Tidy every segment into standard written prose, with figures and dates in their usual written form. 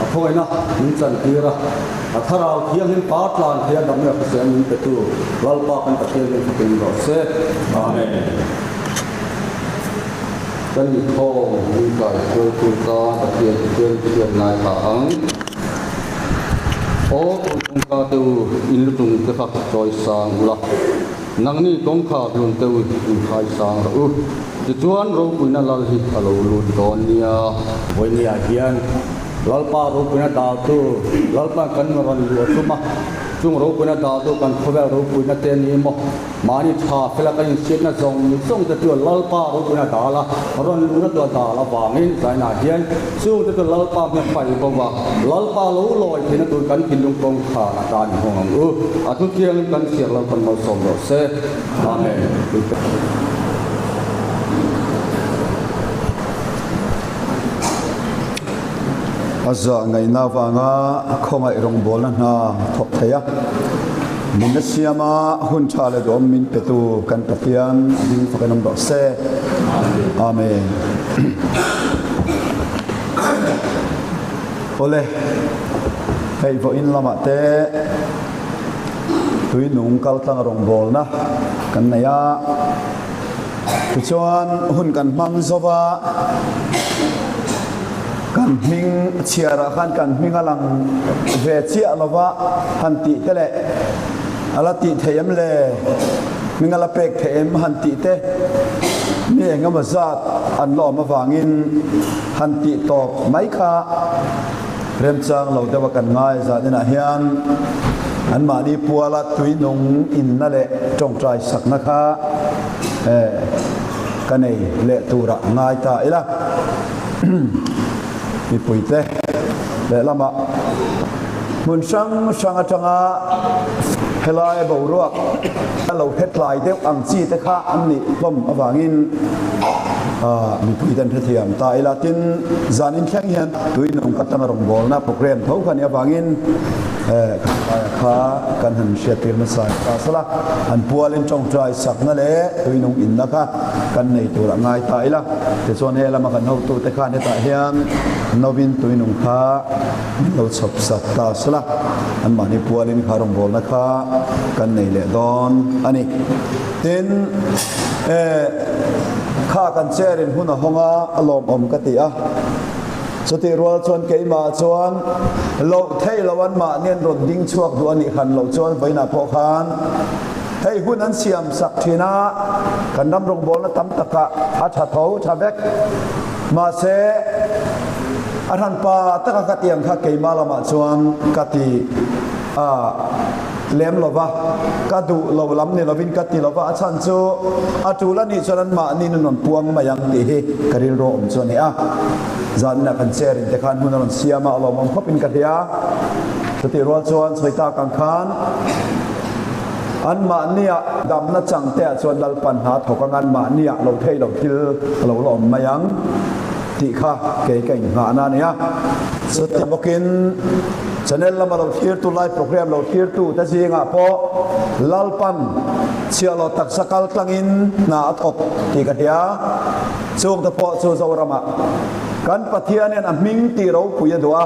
A khawngaihna min chantir a, a Thlarau Thianghlim par tlan theia damna hrisel min petu Lalpa kan Pathian min fakin rawh se. Amen. Kan inkhawm min kaihruaitu tan Pathian Pathian hriat ngaithla ang. Aw kum kawngka te u, in lutung te kha chawi sang ula, nangni kawngkhar hlun te u in khai sang rawh u. Tichuan ropuina lal hi a lo lut dawn nia. Vawinia hian Lalpa ropuina daltu Lalpa'n kan rawn luh a tum a, chung ropuina daltu kan khawvel ropuina te ni maw? Mahni tha fela kan inhriatna zawng zawng te chu Lalpa ropuina dal a, rawn luhna tur a dal avangin zainah hian chung te chu Lalpa hmel paih bo va, Lalpa lo lawi theihna tur kan thinlung kawngkhar a tan inhawng ang u. A thu thiangin kan chhiar lo kan malsawm rawh se. Amen. A zah ngaihna avanga khawngaih rawngbawlna hna thawk thei a, min la siam a, hun tha leh duhawm min petu kan Pathian ding fakin awm rawh se. Amen. Awle, hei vawiin lamah te tui nung kal tlang rawngbawlna kan nei a. Tichuan hun kan hmang zo va, kan hming chhiarah khan kan hming a lang ve chiah lo va han tih te leh a la tih theih em le, hming a la pek theih em han tih te mi eng emaw zat an la awm avangin han tih tawp mai kha remchang lo deuh a kan ngai zan inah hian anmahni puala tui nung inna leh tawngtai sakna kha ka nei leh turah ngai ta ila. Mipuite lehlamah hmun hrang hrang atanga helai boruak a lo hetlai deuh ang chi te kha an nih hlawm avangin mipuite an hrethiam ta ila. Tin, zan inthleng hian tui nung ka tanga rawngbawlna program tho kha nih avangin kha kan han hriattir nasa ta sala an pualin tawngtai sakna leh tui nung inna kha kan nei tur a ngai ta ila. Tichuan he lama kan hotute khan hetah hian novin tui nung kha min lo chhawp sak ta sela, anmahni pualin kha rawngbawlna kha kan nei leh dawn a ni. Tin, kha kan chair in hun a hawng a, a lawmawm ka ti a. Chutih rual chuan keimah chuan loh theih loh anmahni an rawn ding chhuak duh a nih han loh chuan vawiinah pawh khan, Hei hun an siam sak thin a, kan ram rawngbawlna tam takah a tha tho tha vek. Mahse, a hranpa taka ka tiang kha keimah lamah chuan ka ti a lem lo va, ka duh lo lam ni lovin ka ti lo va, a chhan chu a tul a nih chuan anmahni nun rawn puang mai ang tih hi ka rilru awm chu a ni a. Zaninah kan chair in te khan hun a rawn siam a, a lawmawm khawpin ka hria. Chutih rual chuan sawi tak ang khan, Anmahnia damna changteah chuan Lalpan hna thawk ang, anmahnia lo thei lo thil a lo la awm mai ang tih kha kei ka inngahna a ni a. Chuti bawkin channel lama lo thlirtu, live program lo thlirtu te zingah pawh Lalpan chhiahhlawh taksa kal tlangin hna a thawk tih ka hria. Chungte pawh chu Zoramah kan Pathian hian a hming tih ropui a duh a,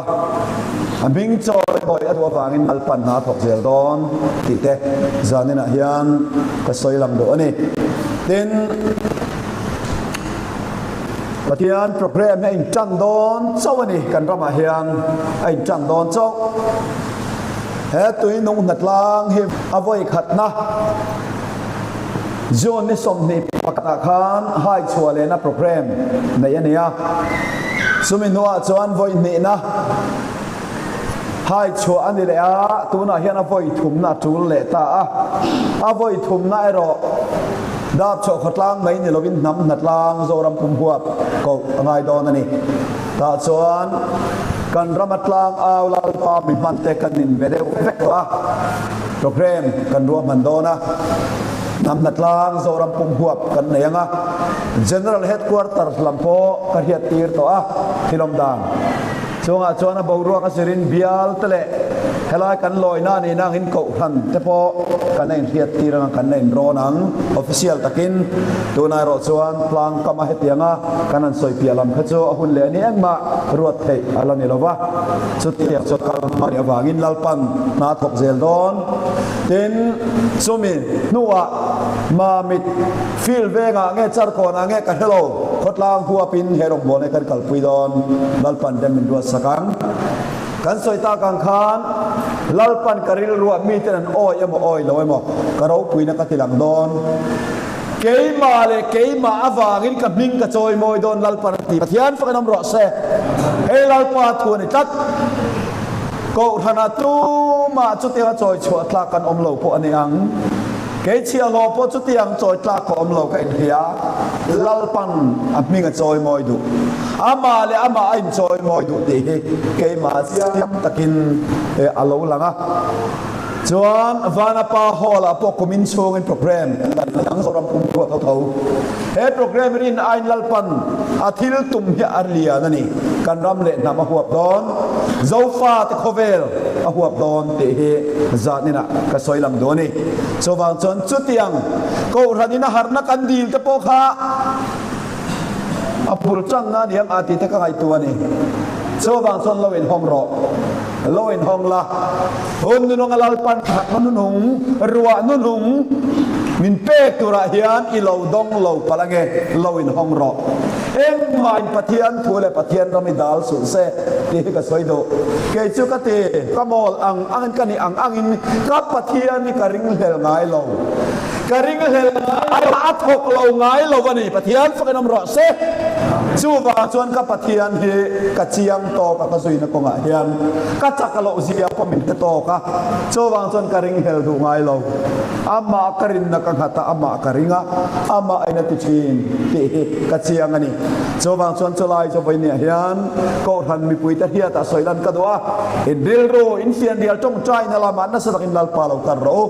a hming chawi hawi a duh avangin Lalpan hna a thawk zel dawn tih te zaninah hian ka sawi lang duh a ni. Tin, Pathian program hi a intan dawn chauh a ni, kan ramah hian a intan dawn chauh. He tui nung hnatlang hi a vawi khatna. June ni 21 ah khan hai chhuah lehna program neih a ni a, chumi hnuah chuan vawi hnihna hai chhuah a ni leh a, tunah hian a vawi thumna a tul leh ta a, a vawi thumna erawh dap chhuah khawtlang mai ni lovin hnam hnatlang Zoram pum huap koh a ngai dawn a ni. Tah chuan kan rama tlang au Lalpa mi hmante kan inbe deuh vek tawh a. Program kan ruahman dawn a, hnam hnatlang Zoram pum huap kan nei ang a, General Headquarters lam pawh ka hriat tir tawh a, thil awm dan chungah chuan a boruak a zirin bial te leh Helai kan lawina a nihna angin kohhran te pawh kan la inhriat tir ang a, kan la inrawn ang official takin. Tunah erawh chuan tlang kama hetianga kan han sawi piah lam kha chu a hun leh a ni engmah ruat theih a la ni lo va. Chutiang chu kal hma nih avangin Lalpan hna a thawk zel dawn. Tin, chumi hnuah Mamit field vengah nge Charkawnah nge ka hre lo, khawtlang huapin he rawngbawlna hi kan kalpui dawn. Lalpan rem min ruatsak ang. Kan sawi tak ang khan Lalpan ka rilruah miten an awi emaw awi lo emaw ka ropuina ka ti lang dawn. Keimah leh keimah avangin ka hming ka chawi mawi dawn Lalpan a ti. Pathian fakin awm rawh se. Hei Lalpa thu a ni tlat. Kohhranah tumah chutianga chawi chhuah tlak kan awm lo pawh a ni ang. Kei chhiahhlawh pawh chutiang chawi tlak ka awm lo ka inhria. Lalpan a hming a chawi mawi duh. Amah leh amah a inchawi mawi duh tih hi keimah chiang takin a lo lang a. Chuan Vanapa Hall ah pawh kumin chhungin program kan la ang Zoram pum ruat ho tho. He program rin aiin Lalpan a thil tum hi a lian a ni. Kan ram leh hnam a huap dawn, Zofa te khawvel a huap dawn tih hi zaninah ka sawi lang duh a ni. Chuvang chuan chutiang Kohhran in a harhna kan dil te pawh kha a bul tanna a ni ang a tih te ka ngaihtuah a ni. Chuvang chuan lo inhawng rawh. Lo inhawng la, hun nunung a Lalpan thatna nunung, ruah nunung min pek turah hian i lo dawng lo palh ange, lo inhawng rawh. Engmahin Pathian thu leh Pathian ram i dal suh se tih hi ka sawi duh. Kei chu ka ti, ka mawl ang angin ka nih ang angin ka Pathian hi ka ringhlel ngai lo. Ka ringhlel ngai lo, a thawk lo ngai lo a ni. Pathian fakin awm rawh se. Chuvang chuan ka Pathian hi ka chiang tawk a, ka zuina kawngah hian ka chak loh zia pawh min hre tawk a. Chuvang chuan ka ringhlel duh ngai lo. Amah ka rinna ka nghat a, amah ka ring a, amah in a ti thin tih hi ka chiang a ni. Chuvang chuan chulai chu vawinia hian Kohhran mipuite hriatah sawi lan ka duh a, in rilru, in fianrial tawngtaina lamah nasa takin Lalpa lo kar rawh u.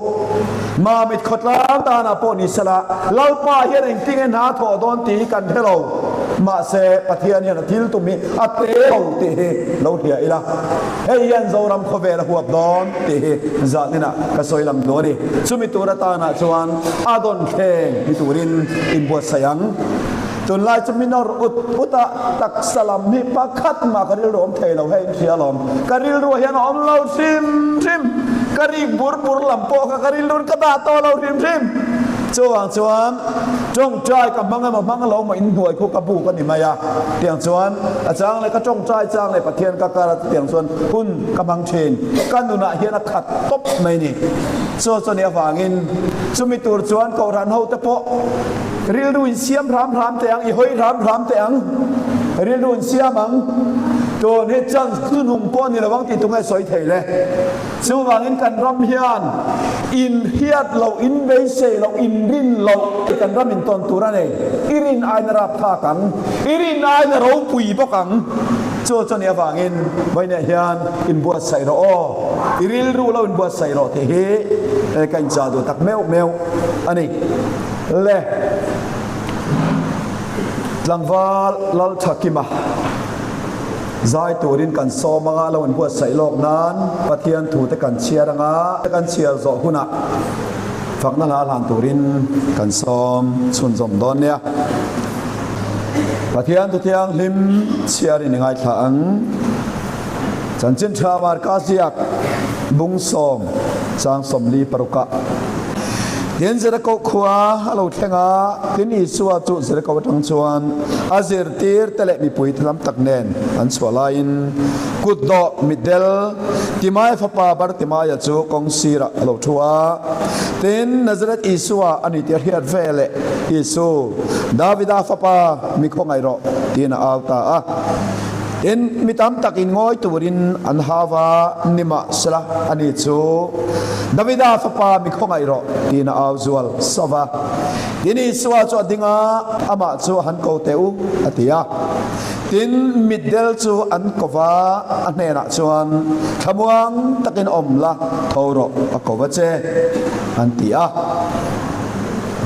Mamit khawtlang tanah pawh ni sela, Lalpa hian engtin nge hna thawh dawn tih hi kan hre lo. Mahse, Pathian hian a thil tum hi a pe lo tih hi lo hria ila. Hei hian Zoram khawvel a huap dawn tih hi zaninah ka sawi lang duh a ni. Chumi tur atanah chuan a dawn thleng ni turin inbuatsaih ang. Tunlai chu min awrh ut ut a, taksa lam hi pakhat mah ka rilru awm thei lo hei in hria alawm. Ka rilruah hian a awm lo hrim hrim. Ka rik bur bur lam pawh kha ka rilruin ka dah tawh lo hrim hrim. Chuvang chuan tawngtai ka hmang emaw hmang lo maw inhnuai khu ka buk a ni mai a. Tiang chuan a chang leh ka tawngtai chang leh Pathian ka kar a chutiang chuan hun ka hmang thin. Ka nunah hian a khat tawp mai ni. Chu chu ni avangin chumi tur chuan Kohhran hote pawh Rilru in siam hram hram teh ang, i hawi hram hram teh ang, rilru in siam ang, tun hi chance hnuhnung pawh a ni lo ang tih tunge sawi thei le. Chuvangin kan ram hian in hriat loh, in beisei loh, in rin loh kan ram in tawn tur a nei. I rin aiin a rapthlak ang, i rin aiin a ropui bawk ang. Chu chu ni avangin vawiinah hian inbuatsaih rawh aw, i rilru lo inbuatsaih rawh tih hi ka inchah duh tak meuh meuh a ni. Le tlangval Lalthakima zai turin kan sawm anga lo inbuatsaih lawk nan Pathian thu te kan chhiar anga kan chhiar zawh hunah fakna hla hlan turin kan sawm chhunzawm dawn nia. Pathian thu thianghlim chhiarin i ngaithla ang. Chanchin tha Marka ziak bung 10 chang 46ah. Tin Jeriko khua a lo thleng a, tin Isua chu Jeriko atang chuan a zirtir te leh mipui lam tak nen an chhuah laiin kutdawh mitdel Timaia fapa Bartimaia chu kawng sirah a lo thu a. Tin Nazareth Isua a ni tih a hriat ve leh, Isu, Davida fapa, mi khawngaih rawh, tiin a au ta a. Tin, mi tam tak in ngawi turin an hau va, Nimahsela, ani chu Davida fapa mi khawngaih rawh, tiin a au zual sauh va. Tin, Isua chu a ding a, amah chu a han ko teh u, a ti a. Tin, mitdel chu an ko va, a hnenah chuan, Thlamuang takin awm la, tho rawh, a ko va che, an ti a.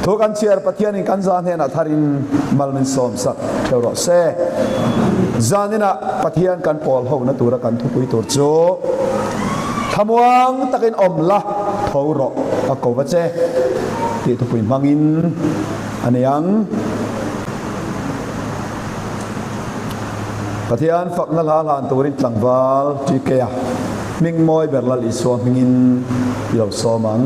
Thu kan chhiar Pathianin kan za hnenah tharin mal min sawmsak theuh rawh se. Zaninah Pathian kan pawl hona tura kan thupui tur chu. Thlamuang takin awm la, tho rawh, a ko va che, tih thupui hmangin a ni ang. Pathian fakna hla hlan turin tlangval TK-a hming mawi ber Lal Isua hmingin i lo sawm ang.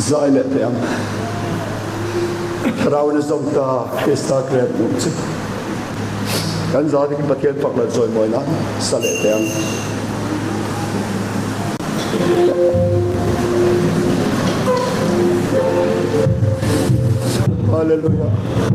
Zai leh teh ang. Thlarau in a zawm ta Krista grep nung chu. Kan za takin Pathian fak leh zawimawi nan sa leh teh ang. Halleluiah.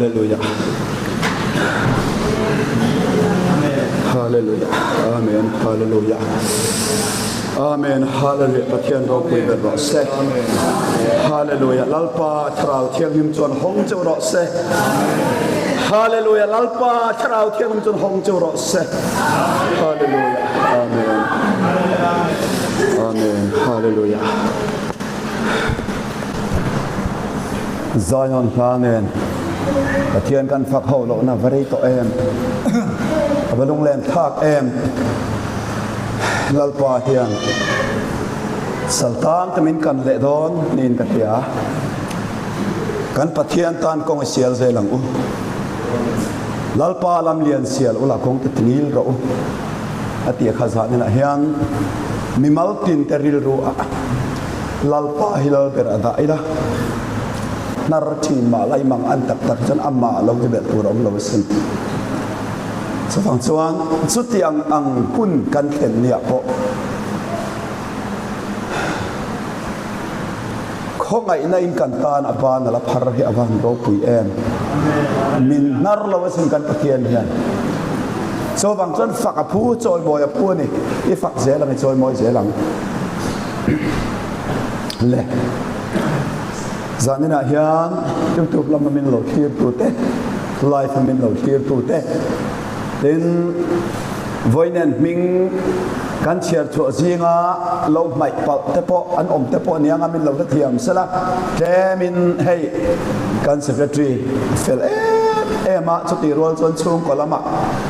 Hallelujah. Hallelujah. Amen. Hallelujah. Amen. Hallelujah. Pathian ropui ber rawh se. Hallelujah. Lalpa Thlarau Thianghlim chuan hawng cheu rawh se. Hallelujah. Lalpa Thlarau Thianghlim chuan hawng cheu rawh se. Hallelujah. Amen. Amen. Hallelujah. Zion hla nen Pathian kan fak ho lohna va rei tawh em? A va lunglen thlak em? Lalpa hian saltan te min kan leh dawn niin ka hria. Kan Pathian tan kawng i sial zel ang u. Lalpa lam lian sial ula kawng te tingil rawh u. A tih kha zaninah hian mimal tin te rilru ah Lalpa hi lal ber a dah ila, hnar thin mah lai mang an tak tak chuan amah lo hi belh tur a awm lo asin. Chuvang chuan chutiang ang hun kan thlen niah pawh khawngaihna in kan tan a ban a la phar hi a van ropui em. Min hnar lo asin kan Pathian hian. Chuvang chuan fak a phu, chawimawi a phu a ni. I fak zel ang, i chawimawi zel ang. Le zaninah hian youtube lama min lo thlir tu te live a min lo thlir tu te tin vawiin hming kan chhiar chhuah zinga lo hmaih palh te pawh an awm te pawh aniang a min lo hrethiam sela tlemin hei kan secretary fel em em a chutih rual chuan chhungkaw lamah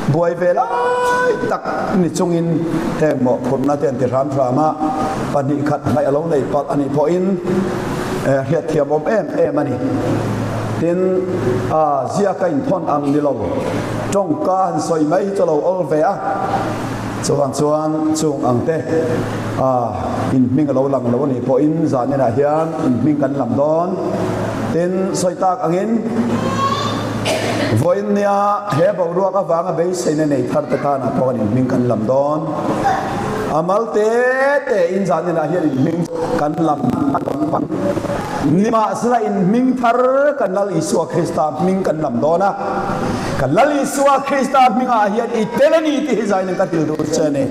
buai ve lai tak ni chungin heng mawhphurhna te an ti hram hram a, 2 khat hnaih a lo nei palh a nih pawhin hriatthiam awm em em a ni. Tin, a ziaka inthawn ang ni lo, tawngka han sawi mai hi chu a lo awl ve a, chuvang chuan chung ang te inhming a lo lang lo a nih pawhin zaninah hian inhming kan lam dawn. Tin, sawi tak angin vawiin nia he boruak avanga beiseina nei thar te tanah pawh kan inhming kan lam dawn. A mal te te in zaninah hian inhming kan lam ang. Nimahsela inhming thar kan Lal Isua Krista hming kan lam dawn a. Kan Lal Isua Krista hmingah hian i tel a ni tih hi zainin ka til duh che a ni.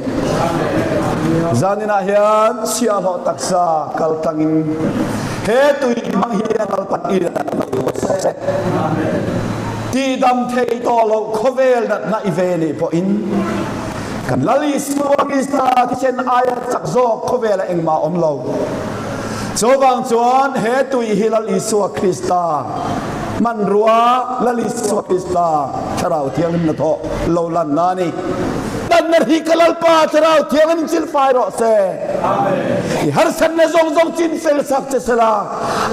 Zaninah hian chhiahhlawh taksa kal tlangin He tui hmang hian Lalpan i rawh se. Tihdam thei tawh loh khawvel natna i ve nih pawhin kan Lal Isua Krista thisen aia chak zawk khawvelah engmah a awm lo. Chuvang chuan he tui hi Lal Isua Krista hmanrua, Lal Isua Krista Thlarau Thianghlim hnathawh lo lanna a ni. Natna hi ka Lalpa Thlarau Thianghlim chilfai rawh se. I harsatna zawng zawng chin fel sak che sela,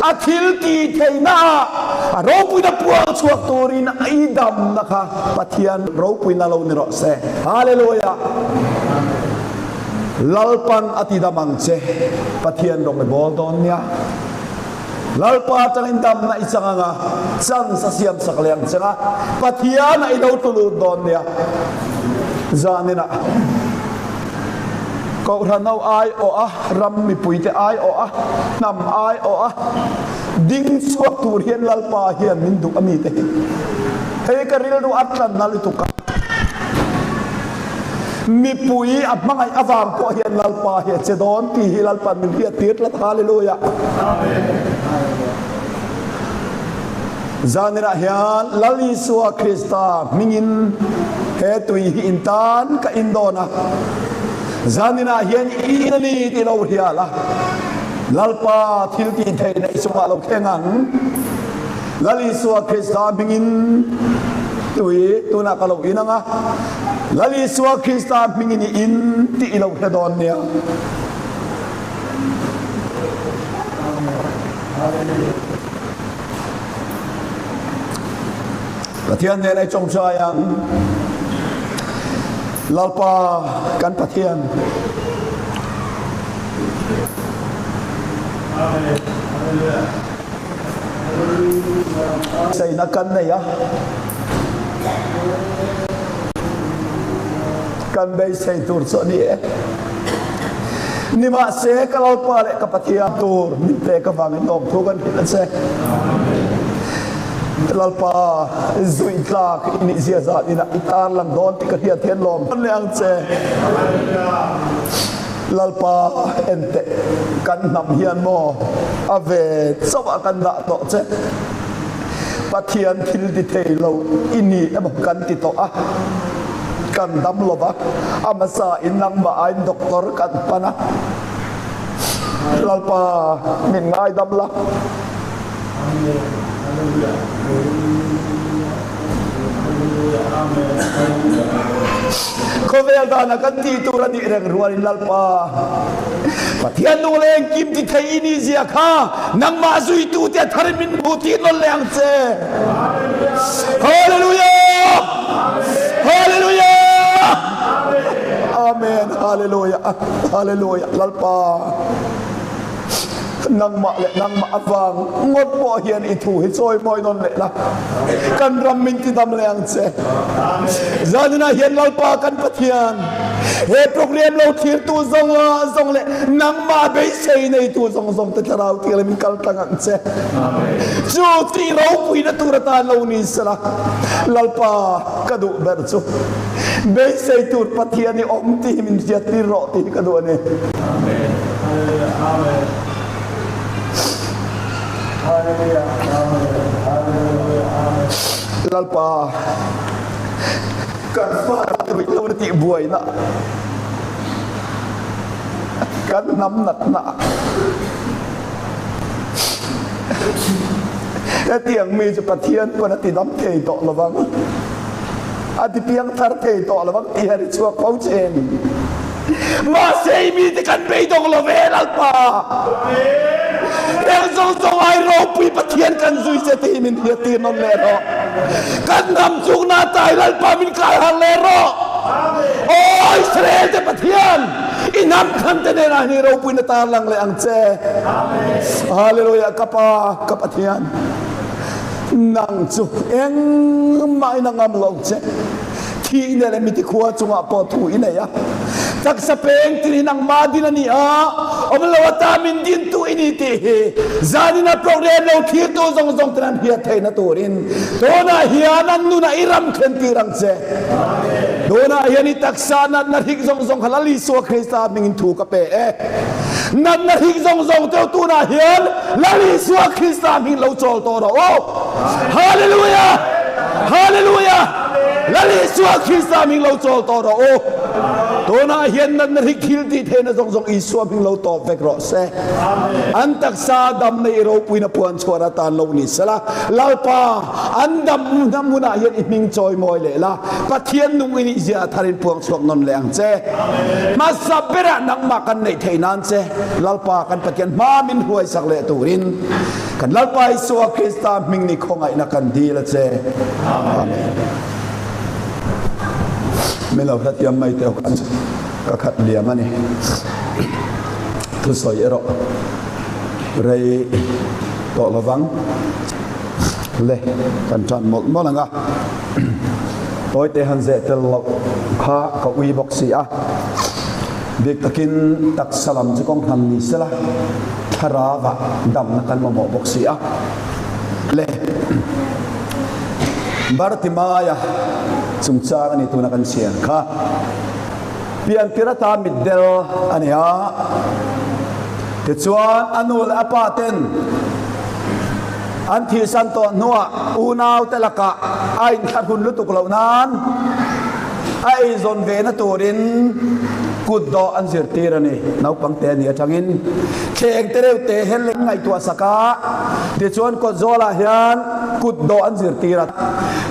a thil tih theihna ah a ropuina puang chhuak turin i damna kha Pathian ropuina lo ni rawh se. Hallelujah! Lalpan a ti dam ang che, Pathian rawng i bawl dawn nia. Lalpa atangin damna i chang anga, chance a siam sak leh ang che nga, Pathian a i lo tlu lut dawn nia. Zaninah Kohhran ho ai awh a, ram mipuite ai awh a, hnam ai awh a, ding chhuak tur hian Lalpa hian min duh a mite hi. Hei ka rilru a tlanna lutuk a. Mipui a hmangaih avang pawh hian Lalpa hi a che dawn tih hi Lalpa'n min hriattir tlat. Hallelujah. Zaninah hian Lal Isua Krista hmingin he tui hi in tan ka in dawn a. Zaninah hian i in a ni tih lo hria la. Lalpa thil tih theihna i chungah lo thleng ang. Lal Isua Krista hmingin tui tunah ka lo in ang a. Lal Isua Krista hmingin i in tih i lo hre dawn nia. Pathian nen ai chawngchai ang. Lalpa kan Pathian. Seina kan nei a. Kan beisei tur chu a ni e. Nimahse ka Lalpa leh ka Pathian tur min pek avangin lawmthu kan hrilh a che. Lalpa zui tlak i nih zia zan inah i tarlang dawn tih ka hriat hian lawm hle ang che. Lalpa enteh kan hnam hian maw a ve chauh ah kan dah tawh che. Pathian thil ti thei lo i ni emaw kan ti tawh a, kan dam lo va, a hmasa in nangmah aiin doctor kan hman a. Lalpa min ngaidam la. Khawvel dana kan tih tur a nih reng rualin Lalpa Pathian nung leh engkim ti thei i nih zia kha nangmah zuitu te thar in min hmuh tih nawn leh ang che. Hallelujah! Hallelujah! Amen. Hallelujah. Hallelujah. Lalpa Nangmah leh nangmah avang ngawt pawh hian i thu hi chawi mawi nawn leh la, kan ram min ti dam leh ang che. Zaninah hian Lalpa kan Pathian, he program lo thlirtu zawng zawng leh nangmah beisei neitu zawng zawng te thlarau thianghlim in kal tlang ang che. Chu tih ropuina tur atan lo ni sela, Lalpa ka duh ber chu beisei tur Pathian i awm tih hi min hriattir rawh tih hi ka duh a ni. Lalpa, kan fate ruih lo na tih buaina, kan hnam natna, hetiang mi chu Pathian pawn a ti dam thei tawh lovang, a ti piang thar thei tawh lovang tih hi a ri chhuak fo thin. Mahse i mite kan beidawng lo ve Lalpa. Heng zawng zawng ai ropui Pathian kan zui che tih hi min hriattir nawn leh rawh. Kan hnam chungna tai Lalpa min kai harh leh rawh. Aw Israel te Pathian, i hnam thlan te nenah hian i ropuina tarlang leh ang che. Hallelujah ka Pa, ka Pathian, nang chu engmah in a ngam lo che. Thihna leh miti khua chungah pawh thu i nei a, taksa peng tin hi nangmah din a ni a, awm lo ata min dintu i ni tih hi zanina program lo thlirtu zawng zawng ten an hriat theihna turin tunah hian an nunah i ram thlen tir ang che. Tunah hian i taksa natna hrik zawng zawng kha Lal Isua Krista hmingin thu ka pe e. Natna hrik zawng zawng teu tunah hian Lal Isua Krista hmingin lo chawl tawh rawh u. Hallelujah! Hallelujah! Lal Isua Krista hming lo chawl tawh rawh u. Tunah hian natna hrik thil tih theihna zawng zawng Isua hming lo tawp vek rawh se. An taksa damna i ropuina puan chhuan atan lo ni sela, Lalpa, an damna hmunah hian i hming chawi mawi leh la, Pathian nung i nih zia tharin puang chhuak nawn leh ang che. Hmasa berah nangmah kan neih theih nan che, Lalpa kan Pathian hma min hruaisak leh turin Kan Lalpa Isua Krista hming ni khawngaihna kan dil a che. Amen. Min lo hlathiam mai teh kan ka khat liam a ni. Thusawi erawh rei tawh lovang le kan tan mawlh mawlh ang a. Tawite han zeh tel loh kha ka ui bawk si a. Bik takin taksa lam chu kawng hlan ni sela thlarauah damna kan mamawh bawk si a. Le Bartimaia chungchang a ni tuna kan chhiar kha. Piantir ata mitdel a ni a, tichuan a nu leh a pa ten an thihsan tawh hnuah unaute lakah a inthlahrun lutuk loh nan A eizawn vena turin kutdawh an zirtir a ni. Naupang te a nih atangin thleng te reuh te hian leng ngaihtuah sak a, tichuan kawtzawlah hian kutdawh an zirtir a.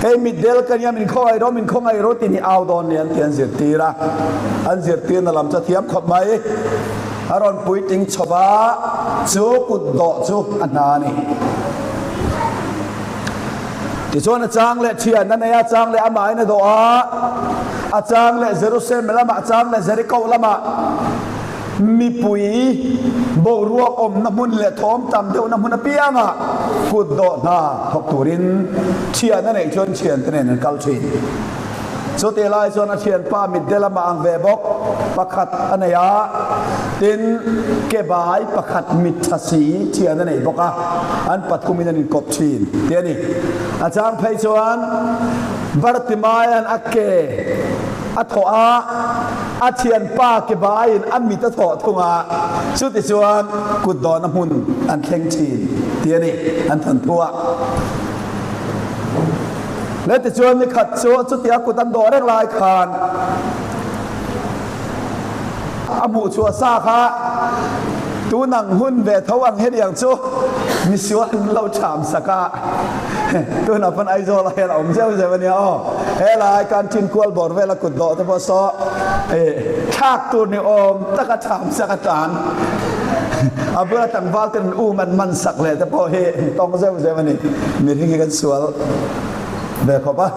Hei mitdel ka nia min khawngaih rawh, min khawngaih rawh tih hi au dawn nia an ti an zirtir a. An zirtirna lam chu a thiam khawp mai. A rawn puitling chho va, chu kutdawh chu a hna a ni. Tichuan a chang leh thian a nei a, chang leh amahin a dawh a, a chang leh Jerusalem lamah, a chang leh Jeriko lamah mipui boruak awmna hmun leh thawm tam deuhna hmun apiangah kut dawh hna thawk turin thian a neih chuan thiante nen an kal thin. Chutih lai chuan a thianpa mitdel amah ang ve bawk pakhat a nei a, tin ke bai pakhat mit tha si thian a nei bawk a, an pathumin an inkawp thin tih a ni. A chang phei chuan Bartimaia'n a ke a thawh a, a thianpa ke baiin a mit a thawh thung a, chutichuan kut dawhna hmun an thleng thin tih a ni an thawnthu a. Le tichuan ni khat chu chutia kut an dawh reng lai khan a hmuh chhuah sa kha tun ang hun ve tho ang hetiang chu misual an lo ṭham sak a, tunah pawn Aizawl ah hian a awm zeuh zeuh a nia aw. Helai canteen kual bawr vela kut dawh te pawh saw thlak tur ni awm taka ṭham sak a tan a bula tlangval ten an um an man sak leh te pawh hi tawng zeuh zeuh a ni. Mihring hi kan sual ve khawp a.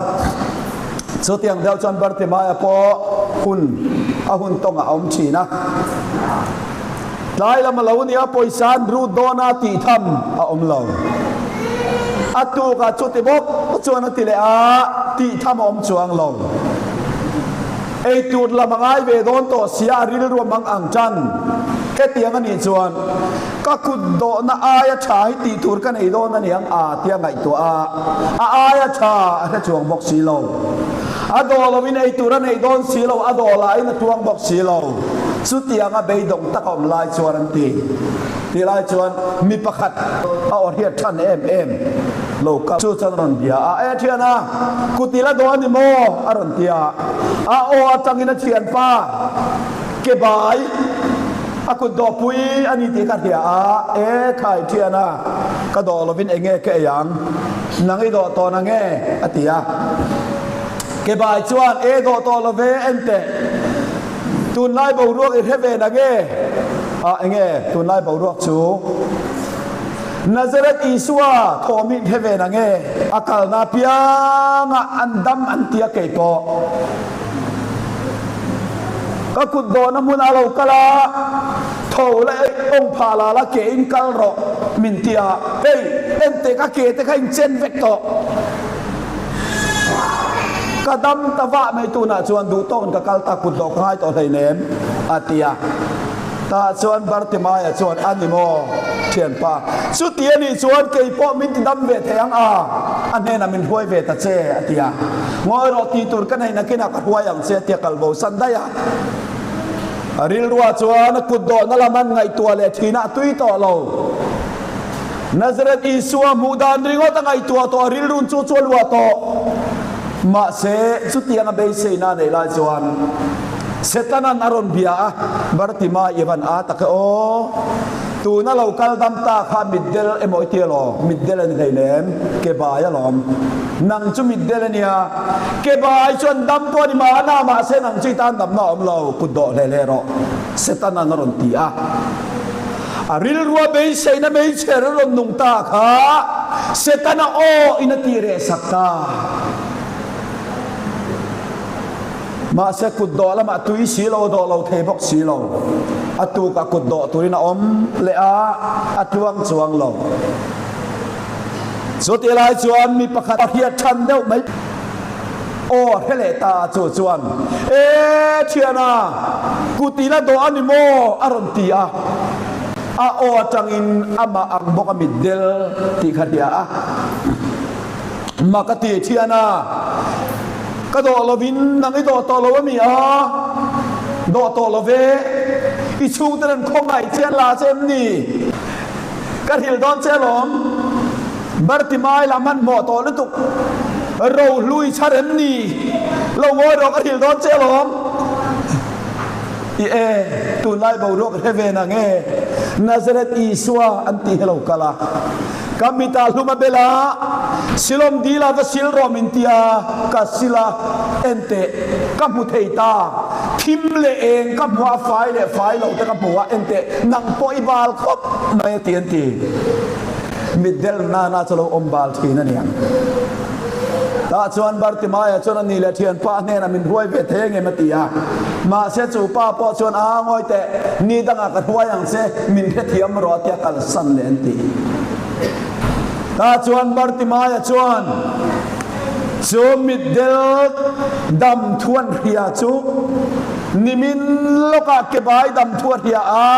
Chutiang deuh chuan Bartimaia pawh hun a hun tawngah a awm thin a. Tlai lam a lo nia pawisa an rut dawn a tih tham a awm lo. A tukah chuti bawk chuan a ti leh a, tih tham a awm chuang lo. Eitur lam a ngai ve dawn tawh sia a rilru a mang ang tan. Hetiang a nih chuan ka kut dawhna aia tha hi tih tur ka nei dawn a niang a tia ngaihtuah a, a aia tha a hre chuang bawk si lo. A dawh loin eitur a neih dawn si lo, a dawh lahin a tuang bawk si lo. Chutianga beidawng tak a awm lai chuan an ti. Tih lai chuan mi pakhat a aw hriat than em em lo kal chu chuan a rawn bia a, E thiana, kut i la dawh a ni maw? a rawn ti a. A aw atangin a thianpa ke bai a kut dawhpui a ni tih ka hria a, E khai thiana, ka dawh lovin eng nge ka ei ang? Nang i dawh tawh na nge? a ti a. Ke bai chuan, E dawh tawh lo ve, enteh. Tunlai boruak i hre ve na nge? Ah, enge tunlai boruak chu? Nazareth Isua thawm hi hre ve na nge? A kalna apiangah an dam an ti a kei pawh. Ka kut dawhna hmunah a lo kal a, tho la eih awng phah la la ke in kal rawh min ti a, hei enteh ka ke te kha in chen vek tawh. Ka dam ta vah mai tunah chuan duh tawkin ka kal ta kut dawh ka ngai tawh hleinem a ti a. Tah chuan Bartimaia chuan a ni maw thianpa, chuti a nih chuan kei pawh min ti dam ve thei ang a, a hnenah min hruai ve ta che a ti a. Ngawi rawh tih tur ka neih nakinah ka hruai ang che a ti a kal bo san daih a. A rilruah chuan a kut dawhna lam an ngaihtuah leh thinah a tui tawh lo. Nazareth Isua hmuh dan ringawt a ngaihtuah tawh a rilrun chu chu a luah tawh. Mahse, chutiang a beiseina a neih lai chuan Setanan a rawn bia a, Bartima i van a tak e aw, tuna lo kal dam ta kha mitdel emaw i ti alaw? Mitdel a ni hleinem, ke bai alawm. Nang chu mitdel a nia, ke bai chuan dam pawh a ni mahna, mahse nang chu i tan damna a awm lo, kut dawh hle hle rawh, Setanan a rawn ti a. A rilrua beiseina meichher a rawn nung ta kha Setana aw in a tih reh sak ta. Mahse kut dawh lamah tui si lo, dawh lo thei bawk si lo. A tukah kut dawh turin a awm leh a, a tluang chuang lo. Chutih lai chuan mi pakhat a hriat than deuh mai. Aw a hre leh ta chu chuan, E thiana, kut i la dawh a ni maw? a rawn ti a. A aw atangin amah ang bawk a mitdel tih kha hria a. Mak a ti, Thiana, ka dawh lovin nang i dawh tawh lo a mi a? Dawh tawh lo ve, i chhungte nen khawngaih che an la che em ni? Ka hrilh dawn che alawm. Bartimai lah hmanhmawh tawh lutuk. Rohlui chhar em ni? Lo ngawi rawh ka hrilh dawn che alawm. I e, tunlai boruak hre ve nang e. Nazareth Isua an tih hi lo kal a. Ka mitah hlum a bel a, Silawm dil ah va sil rawh min ti a, ka sil a, enteh, ka hmu thei ta, thim leh eng ka hmu a, fai leh fai lo te ka hmu a, enteh, nang pawh i bal khawp mai a ti an ti. Mitdel nana chu lo awm bal thin a niang. Tah chuan Bartimaia chuan a ni leh thianpa hnenah min hruai ve thei angem a ti a. Mahse chu pa pawh chuan a ngawi teh, ni dangah ka hruai ang che, min hrethiam rawh a tia kalsan leh an ti. Tah chuan Bartimaia chuan. Chu mitdel dam thuan hria chu nimin lawkah kebai dam thua hria a,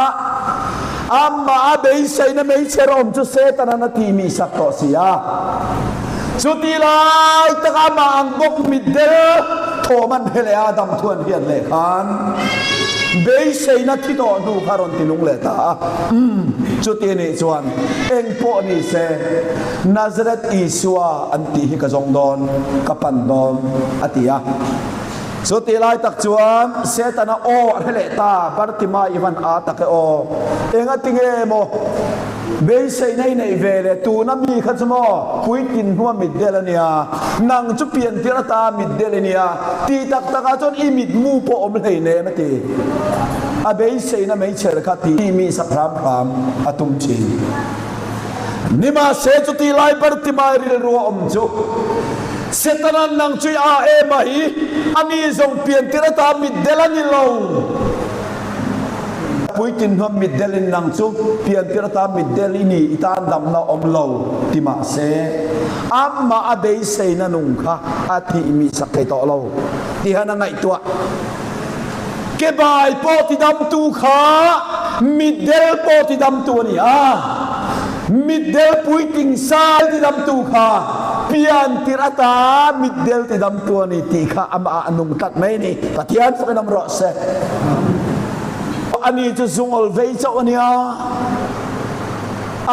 amah a beiseina meichher awm chu Setanan a tihmih sak tawh si a. Chuti lai tak amah ang bawk mitdel thawm an hre leh a, dam thuan hriat leh khan beiseina thi tawh hnu kha rawn ti nung leh ta a. Umm, chuti nih chuan eng pawh ni se Nazareth Isua an tih hi ka zawng dawn, ka pan dawn, a ti a. Chuti lai tak chuan Setana aw a hre leh ta, Bartimai i van a tak e aw, engati nge maw beiseina i neih ve le, tuna mi kha chu maw puitlin hnua mitdel a nia, nang chu piantir ata mitdel i nia, ti tak takah chuan i mitmu pawh awm hlei nem a ti. A beiseina meichher kha tih mi sak hram hram a tum thin. Nimahse chuti lai Bartimai rilru a awm chu Setana'n nang chu i a em a hi, ani zawng piantir ata mitdel a ni lo. Puitlin hnuam mitdel in nang chu piantir ata mitdel i ni, i tan damna awm lo ti mahse amah a beiseina nung kha a thih mi sak thei tawh lo tihan a ngaihtuah. Kebai pawh tidamtu kha mitdel pawh tidamtu a ni a, mitdel puitling sai tidamtu kha piantir ata mitdel tidamtu a ni tih kha amah ah a nung tlat mai a ni. Pathian fakin awm rawh se. Ani chu zungawl vei chauh a nia.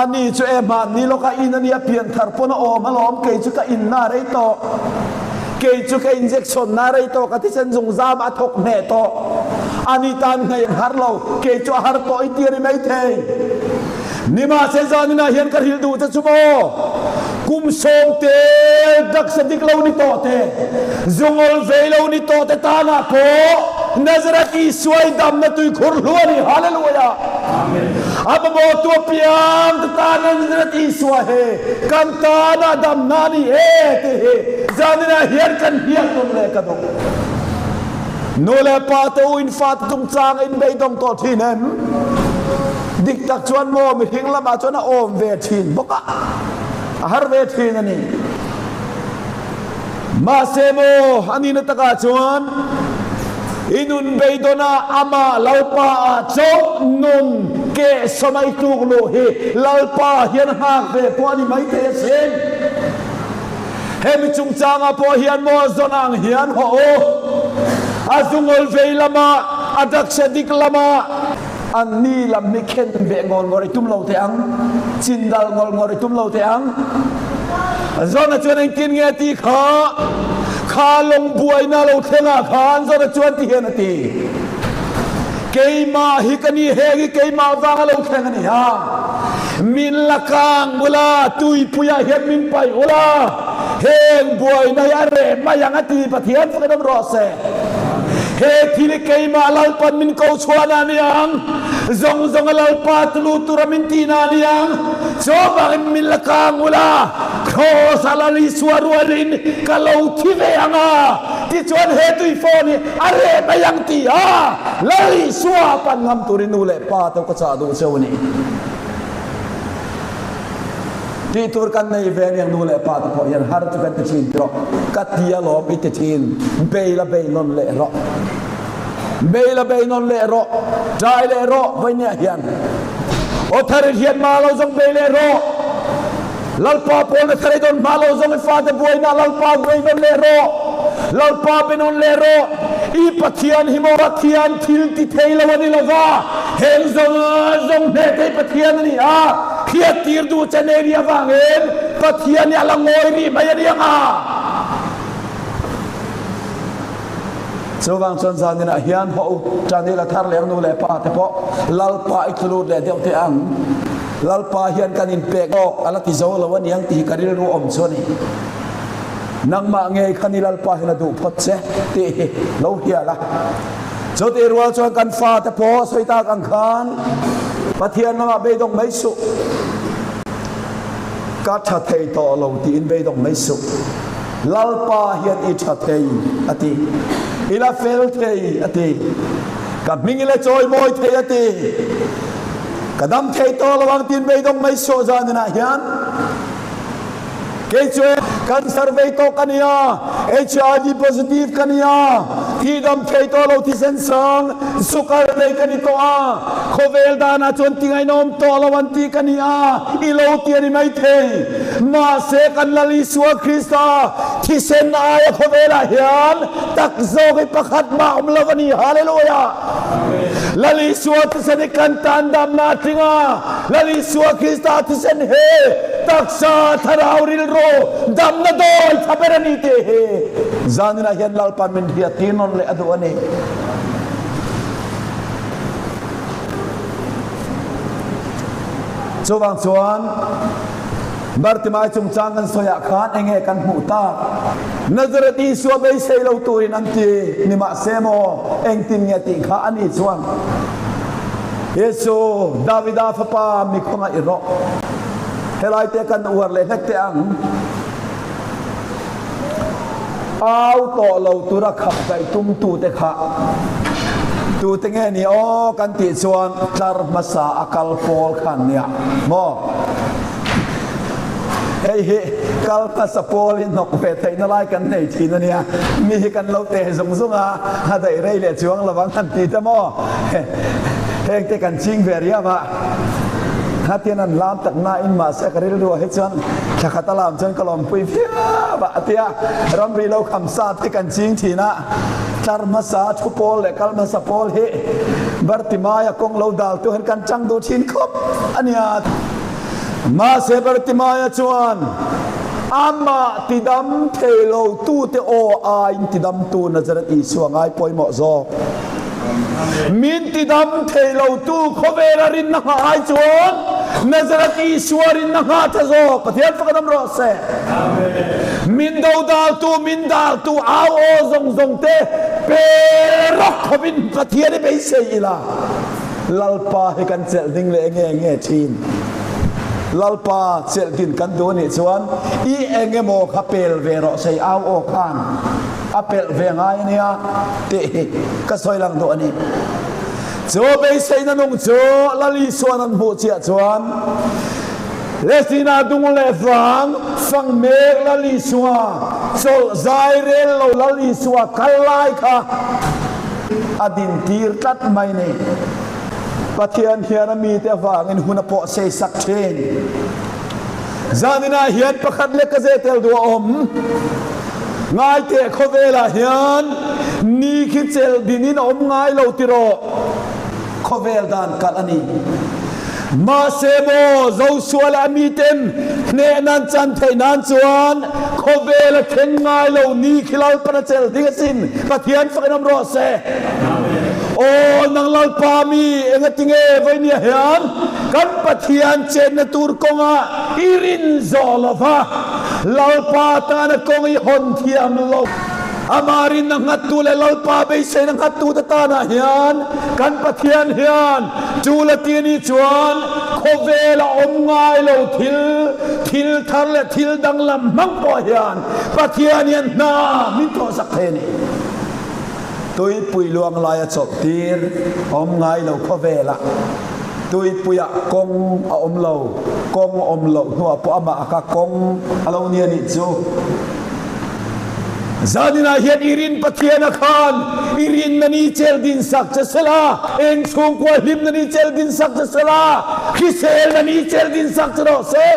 Ani chu e hmanni lawka in a nia pianthar pawn a awm alawm kei chu ka in na rei tawh. Kei chu ka injection na rei tawh ka thisen zungzam a thawk hneh tawh. Ani tan nghei an har lo, kei chu a har tawh i ti a ni maithei. Nimahse zaninah hian ka hrilh duh che chu maw? Kum sawmtel taksa dik lo ni tawh te, zungawl vei lo ni tawh te tanah pawh Nazareth Isua i damna tuikhur hlu a ni. Hallelujah! A mamawhtu apiang te tana Nazareth Isua hi kan tana damna a ni e tih hi zaninah hian kan hriat nawn leh ka duh. Nu leh pa te u in fate chungchang a inbeidawng tawh thin em? Dik tak chuan maw mihring lamah chuan a awm ve thin bawk a, a har ve thin a ni. Mahse maw a nihna takah chuan i nun beidawn-ah amah Lalpa-ah chauh nun keh sawm a i tluk luh hi Lalpa hian nghak ve pawh a ni maithei asin. Hemi chungchangah pawh hian maw zawn ang hian haw u, a zungawl vei lamah, a daksa dik lamah, An ni lam hi khen beh ngawl ngawr i tum lo teh ang, chin dal ngawl ngawr i tum lo teh ang. Zona chuan engtin nge a ti kha? Kha lawng buaina lo thlengah khan Zona chuan ti hian a ti, Keimah hi ka ni, heng hi keimah vanga lo thleng a ni a, min la kang ula, tuipuiah hian min paih ula, heng buaina hi a reh mai ang a ti, Pathian fakin awm rawh se. He thil hi keimah Lalpan min ko chhuahna a ni ang, zawng zawnga Lalpa tulu tura min tihna a ni ang. Chuvangin min la kang ula, Kraws a Lal Isua rualin ka lo thi ve ang a, tichuan he tuifawn hi a reh mai ang ti a Lal Isua pan ngam turin nu leh pa te ka chah duh cheu a ni. Tih tur kan nei ve aniang nu leh pa te pawh hian har chu kan ti thin rawh ka ti alawm i ti thin bei la bei nawn leh rawh bei la bei nawn leh rawh ṭai leh rawh vawinia hian aw thar i hriat ma lo zawng bei leh rawh Lalpa pawlna thar i dawn hma lo zawng i fate buaina Lalpa bei nawn leh rawh Lalpa be nawn leh rawh i Pathian hi maw Pathian thil ti thei lo a ni lova heng zawng zawng hneh thei Pathian a ni a Hriattir duh che nei ri avangin Pathian hi a la ngawi rih mai a ni ang a. Chuvang chuan zaninah hian haw u, ṭan ila thar leh nu leh pa te pawh Lalpa i tlulut leh deuh teh ang. Lalpa hian kan inpek awk a la ti zo lo a ni ang tih hi ka rilru awm chu a ni. Nangmah ngei kha ni Lalpa hian a duh phawt che tih hi lo hria la. Chutih rual chuan kan fate pawh sawi tak ang khan Pathian lamah beidawng mai suh, ka tha thei tawh lo tiin beidawng mai suh. Lalpa hian i tha thei a ti, i la fel thei a ti, ka hming i la chawimawi thei a ti, ka dam thei tawh lo ang tiin beidawng mai suh zaninah hian. Kei chu e. Cancer vei tawh ka nia, HIV positive ka nia, thihdam thei tawh lo thisen sang, sukar nei ka ni tawh a, khawvel danah chuan tingainawm tawh lo an tih ka nia, i lo ti a ni maithei. Mahse kan Lal Isua Krista thisen aia khawvelah hian tak zawk hi pakhat mah awm lo a ni. Hallelujah! Lal Isua thisen hi kan tan damna a tling a, Lal Isua Krista thisen he taksa thlarau rilru damna dawi tha ber a ni tih hi zaninah hian Lalpan min hriat tir nawn leh a duh a ni. Chuvang chuan Bartimai chungchang kan sawiah khan enge kan hmuh tak? Nazareth Isua beisei lo turin an ti, nimahse maw engtin nge tih kha a ni chuan Jesu, Davida fapa mi khawngaih i rawh. Helai te kan uar leh hlek teh ang. Au tawh lo tura khap daih tumtute kha tute nge ni aw kan tih chuan tlar hmasa a kal pawl kha an nia maw? Hei hi kal hmasa pawl hi hnawk ve theihna lai kan nei thin a nia, mi hi kan lo teh zung zung a, a daih rei leh chuang lo ang han ti te maw? Heng te kan ching ve riau a. Hatian an lam tak nain mahse ka rilru ah hi chuan thla khat a lam chuan ka lawmpui viau a a ti a, ramri lo kham sat hi kan ching thin a, tlar hmasa thu pawl leh kal hmasa pawl hi Bartimaia kawng lo dal tu hian kan chang duh thin khawp a nia. Mahse Bartimaia chuan amah tidam thei lo tute aw aiin tidamtu Nazareth Isua ngai pawimawh zawk. Min tidam thei lotu khawvela rinna nghah ai chuan Nazareth Isua rinna nghah tha zawk. Pathian fak an awm rawh se. Min dodaltu, min daltu au aw zawng zawng te pe rawk khawpin Pathian i beisei ila. Lalpa hi kan chelh ding leh nge nge thin. Lalpa chelh din kan duh anih chuan i engemaw kha pel ve rawh sei au aw khan. A pelh ve ngai a nia tih hi ka sawi lang duh a ni. Chu beiseina nung chu Lal Isuan an hmuh chiah chuan Lesina dung leh vang fang mek Lal Isua chawlh zai rel lo Lal Isua kal lai kha a din tir tlat mai ni. Pathian hian a mite avangin hun a pawh sei sak thin. Zaninah hian pakhat leh ka zeh tel duh a awm. Ngaiteh khawvelah hian ni khi chelh dinin a awm ngai lo tiraw? Khawvel dan kalh a ni. Mahse maw Joshua leh a miten hneh nan chan theih nan chuan khawvel a thleng ngai lo ni khi Lalpan a chelh ding asin. Pathian fakin awm rawh se. Aw nang Lalpa mi engatinge vawinia hian kan Pathian chenna tur kawngah i rin zawh lova Lalpa tana kawng i hawn thiam lo. Amah rinna nghattu leh Lalpa beiseina nghattute tanah hian kan Pathian hian tul a ti a nih chuan khawvel a awm ngai lo thil, thil thar leh thil danglam hmang pawh hian Pathian hian hna min thawhsak thei a ni. Tuipui luang laia chawlh tir awm ngai lo khawvelah Tuipuiah kawng a awm lo, kawng awm loh hnuah pawh amah a ka kawng a lo ni a nih chu. Zaninah hian i rin Pathian a khan i rinna ni chelh din sak che sela, eng chhungkua hlimna ni chelh din sak che sela, hriselna ni chelh din sak che rawh se.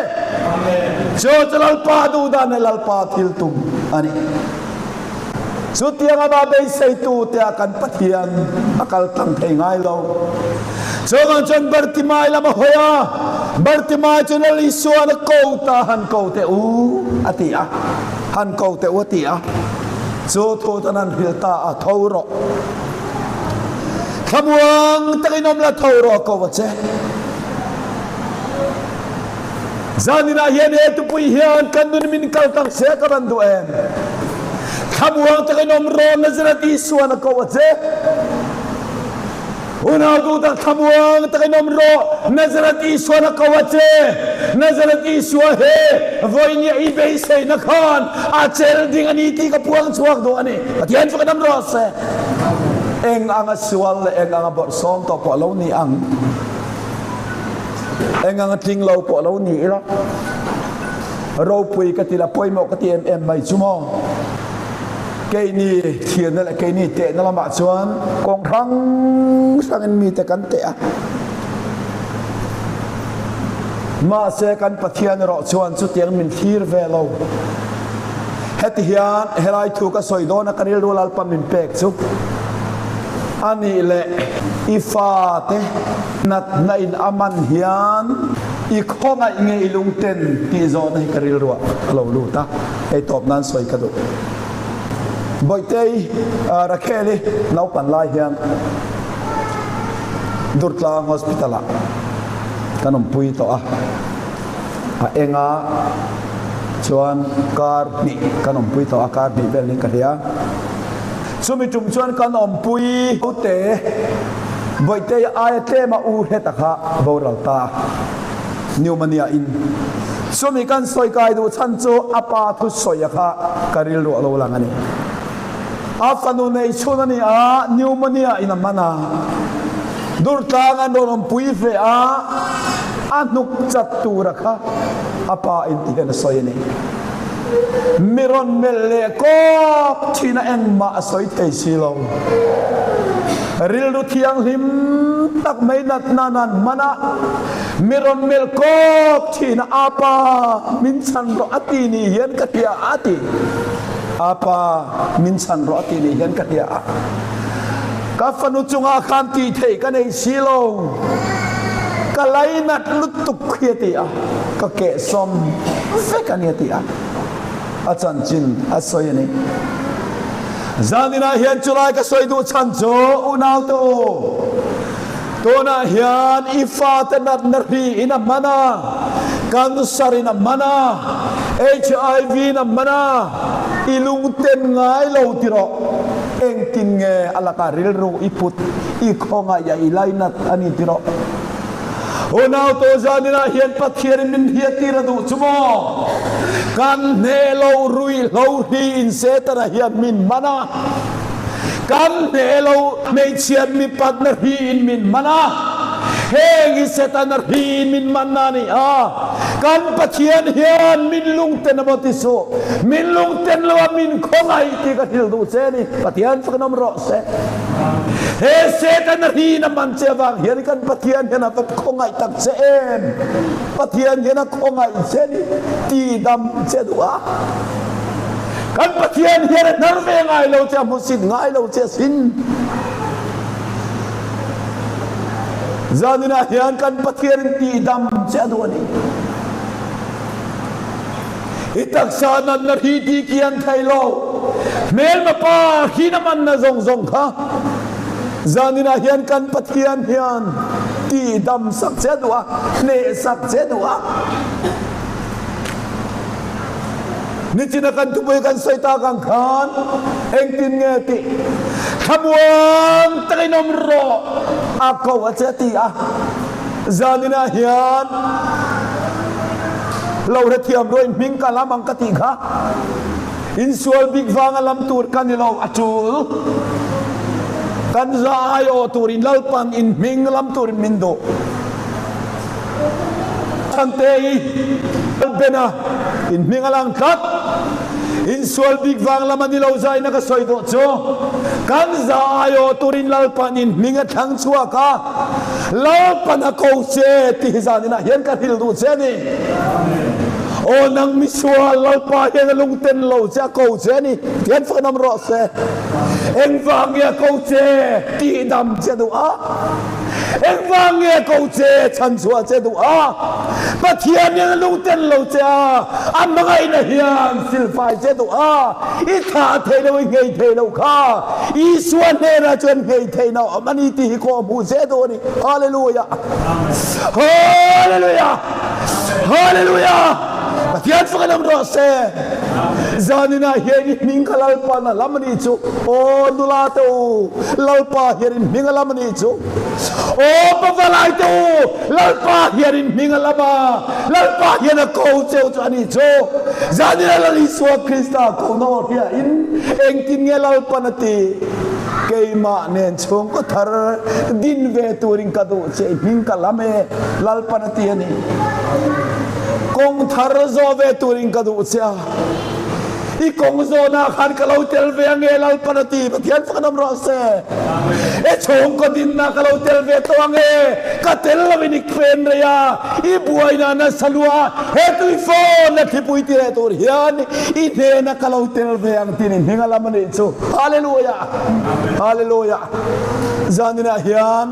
Chu chu Lalpa duhdan leh Lalpa thil tum a ni. Chutiang amah beiseitu tia kan Pathian a kal tlang thei ngai lo. Chuvang chuan Bartimai lam a hawi a, Bartimai chu Lal Isua'n a ko ta, han ko teh u a ti a, han ko teh u a ti a. Chu thu chuan han hrilh ta a, tho rawh. Thlamuang takin awm la tho rawh a ko a che. Zaninah hian he tupui hian kan nun min kal tak se ka van duh em? Thlamuang takin awm rawh Nazareth Isuan a ko a che. Unau duh tak thlamuang takin awm rawh Nazareth Isuan a ko a che. Nazareth Isua he vawinia i beiseina khan a chel ding a ni tih ka puang chhuak duh a ni. Pathian chu kan awm rawh se. Eng anga sual leh eng anga bawrhsawm tawh pawh lo ni ang. Eng anga tling lo pawh lo ni ila. Ropui ka ti la, pawimawh ka ti em em mai chu maw. Keini thianna leh keini tehna lamah chuan kawng hrang hrangin mite kan teh a. Mahse kan Pathian erawh chuan chutiang min thlir ve lo. Heti hian helai thu ka sawi dawn a ka rilru Lalpa min pek chu a nih leh i fate natna in a man hian i khawngaih nge i lungten tih zawhna hi ka rilruah a lo lut a, hei tawp nan sawi ka duh. Bawihtei Rakheli naupan lai hian Durtlang Hospital ah kan awmpui tawh a, a eng a chuan kar hnih kan awmpui tawh a, kar hnih vel niin ka hria. Chumi tum chuan kan awmpui te Bawihtei aia tlema u hleta kha boral ta a, pneumonia in. Chumi kan sawi kai duh chhan chu a pa thusawi a kha ka rilru a lo lang a ni. A fanu nei chhun a ni a, pneumonia in a man a. Durtlang an rawn awmpui ve a, a hnuk chat tura kha a pa in ti hian a sawi a ni. Mi rawn melh leh kawp thin a engmah a sawi thei si lo. Rilru thianghlim tak mai natna nan hman a, mi rawn melh kawp thin a, a pa min chhan rawh a ti ni hian ka hria a ti. A pa min chhan rawh a ti ni hian ka hria a, ka fanu chungah khan tih theih ka nei si lo, ka lainat lutuk hi a ti a, ka kehsawm vek a ni a ti a, a chanchin a sawi a ni. Zaninah hian chulai ka sawi duh chhan chu unaute u, tunah hian i fate natna hri in a hman a, cancer in a hman a, HIV in a hman a, i lungten ngai lo ti rawh. Engtin nge a lakah rilru i put, i khawngaih a i lainat a ni ti rawh. Unau tawzaninah hian Pathianin min hriattir a duh chu maw? Kan hneh lo ruihhlo hri in Setana hian min hman a, kan hneh lo hmeichhiat mipatna hri in min hman a, heng hi Setana hri in min hmanna a ni a, kan Pathian hian min lungten a maw ti suh, min lungten lo a min khawngaih tih ka hrilh duh che a ni, Pathian chu kan awm rawh se. He Setana hri in a man che avang hian kan Pathian hian a va khawngaih tak che em? Pathian hian a khawngaih che ni, tidam che duh a. Kan Pathian hian a hnar ve ngai lo che, a hmusit ngai lo che asin. Zaninah hian kan Pathian in tidam che a duh a ni. I taksa natna hri ti kian thei lo, hmelma pa hri na manna zawng zawng kha zaninah hian kan Pathian hian tihdam sak che a duh a, hneh sak che a duh a. Nichina kan thupui kan sawi tak ang khan engtin nge tih thlamuan takin awm rawh a ko a che a ti a. Zaninah hian lo hrethiam ruain hming ka lam ang ka tih kha insual bik vanga lam tur ka ni lo, a tul kan za aiawh turin Lalpan in hming lam turin min duh. Chhantei Lalbena in hming a lang tlat. Insual bik vang lam a ni lo zaina ka sawi duh chu kan za aiawh turin Lalpan in hming a thlang chhuak a. Lalpan a ko che tih hi zaninah hian ka hrilh duh che a ni. Aw nang misual, Lalpa hian a lungten lo che, a ko che a ni. Tihian faknam rawh se. Engvang nge a ko che tih dam che duh a? Engvang nge a ko che chhanchhuah che duh a? Pathian hian a lungten lo che a, a hmangaihna hian silfai che duh a. I thlah thei lo, i nghei thei lo kha Isua hnenah chuan nghei theihna a awm a ni tih hi kawh hmuh zel duh a ni. Hallelujah! Hallelujah! Hallelujah! Pathian chu kan awm rawh se. Zaninah hian i hming kha Lalpa na lam a nih chu. Aw nula te u, Lalpa hian in hming a lam a nih chu. Aw pavalai te u, Lalpa hian in hming a lam a, Lalpa hian a ko cheu chu a nih chu. Zaninah Lal Isua Krista kohna aw hriain engtin nge Lalpan a ti? Keimah nen chhungkaw thar din ve turin ka duh che i hming ka lam e, Lalpan a ti a ni. Kawng thar zawh ve turin ka duh che a, i kawng zawhnah khan ka lo tel ve ange Lalpan a ti, Pathian faknam rawh se. I chhungkaw dinna ka lo tel ve tawh ange, ka tel loin i pen rei a, i buaina nasa lua a, he tui phone a thlipui ti leh tur hian i hnena ka lo tel ve ang tih ni hming a lam a nih chu. Hallelujah! Hallelujah! Zaninah hian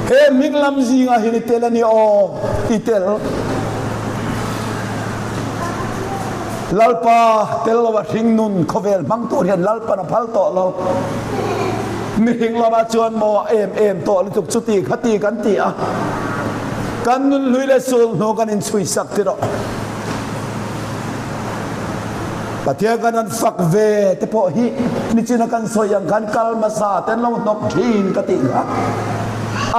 he hming lam zingah hian i tel a ni aw, i tel. Lalpa tel lo a hring nun khawvel hmang tur hian Lalpan a phal tawh lo. Mihring lamah chuan maw a em em tawh lutuk chuti khati kan ti a, kan nun hlui leh sul hnu kan inchhui sak ti rawh. Pathian kan han fak ve te pawh hi nichina kan sawi ang khan kal hmasa te an lo hnawk thin ka tih kha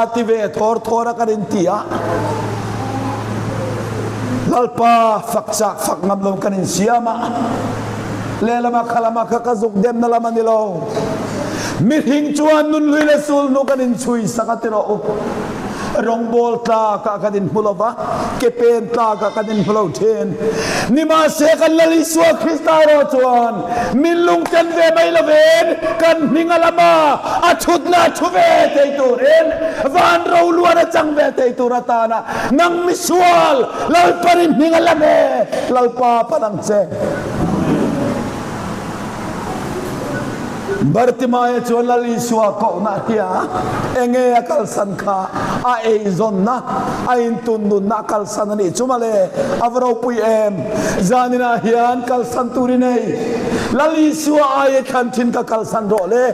a ti ve thawr thawr a kan inti a, Lalpa fak chak fak ngam lo kan insiam a, lehlamah khalamah kha ka zuk demna lam a ni lo. Mihring chuan nunhlui leh sulhnu kan inchhui sak a ti rawh u. Rawngbawl tlakah kan inhmu lo va, ke pen tlakah kan inhmu lo thin. Nimahse kan Lal Isua Krista erawh chuan min lungten ve mai lovin kan hming a lam a, a thutna a thu ve thei turin van roluan a chang ve thei tur atana nang misual Lalpa ri hming a lam e, Lalpa pan ang che. Bartimaia chuan Lal Isua kohna hi a enge a kalsan kha a eizawnna, a intunnunna a kalsan a nih chu mawle, a va ropui em! Zaninah hian kalsan tur i nei. Lal Isua ai i thlan thin ka kalsan rawh le.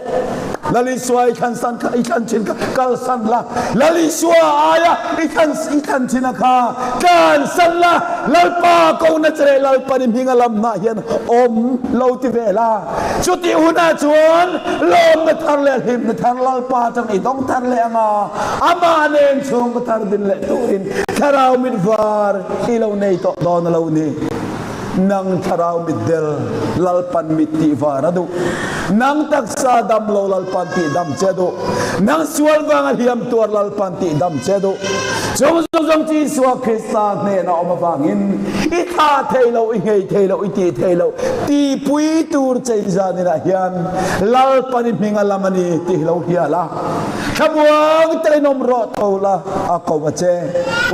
Lal Isua i thlan san kha i thlan thin kha kalsan la. Lal Isua aia i thlan i thlan thin a kha tlansan la. Lalpa kohna che leh Lalpan i hming a lamnah hian awm lo ti ve la. Chutih hunah chuan lawmna thar leh hlimna thar Lalpa atang i dawng thar leh ang a, amah nen chhungkaw thar din leh turin thlarau mit var i lo nei tawh dawn a lo ni. Nang thlarau mit del Lalpan mit tih var a duh. Nang taksa dam lo Lalpan tih dam che a duh. Nang sual vanga hliam tuar Lalpan tih dam che a duh. Chung zawng zawng chu Isua Krista hnena awm avangin i thlah thei lo, i nghei thei lo, i tih thei lo tihpui tur che i zaninah hian Lalpan i hming a lam a ni tih hi lo hria la. Thlamuang takin awm rawh tho la, a ko a che.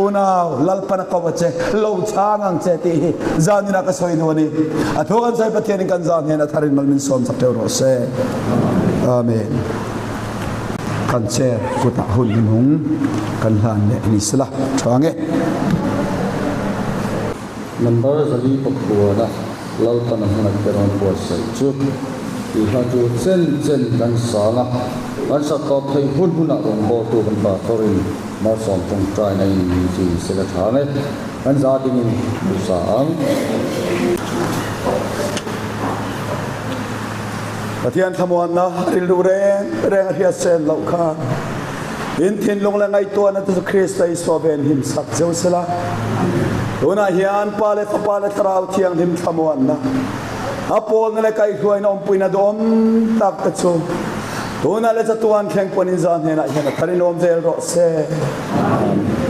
Unau, Lalpan a ko a che, lo chhang ang che tih hi zaninah ka sawi duh a ni. A thu kan sawi Pathianin kan zan hian a tharin mal min sawm chak teuh rawh se. Amen. Kan chair kutah hun hnuhnung kan hlan leh ni sela tha nge. Number 409 Lalpan a hmangaih te rawn buatsaih chu tih hla chu chen chen kan sang a, kan sak tawp theih hun hunah rawngbawltu kan pastor-in malsawm tawngtaina in min zui sela tha nge. Kan za dingin duhsa ang. Pathian thlamuanna rilru reng reng a hriat sen loh kha in thinlung leh ngaihtuahna te chu Krista Isua ven him sak cheu sela. Tunah hian Pa leh Fapa leh Thlarau Thianghlim thlamuanna, a pawlna leh kaihhruaina awmpuina duhawm tak te chu tunah leh chatuan thleng pawn in zan hnenah hian a thar in awm zel rawh se. Amen.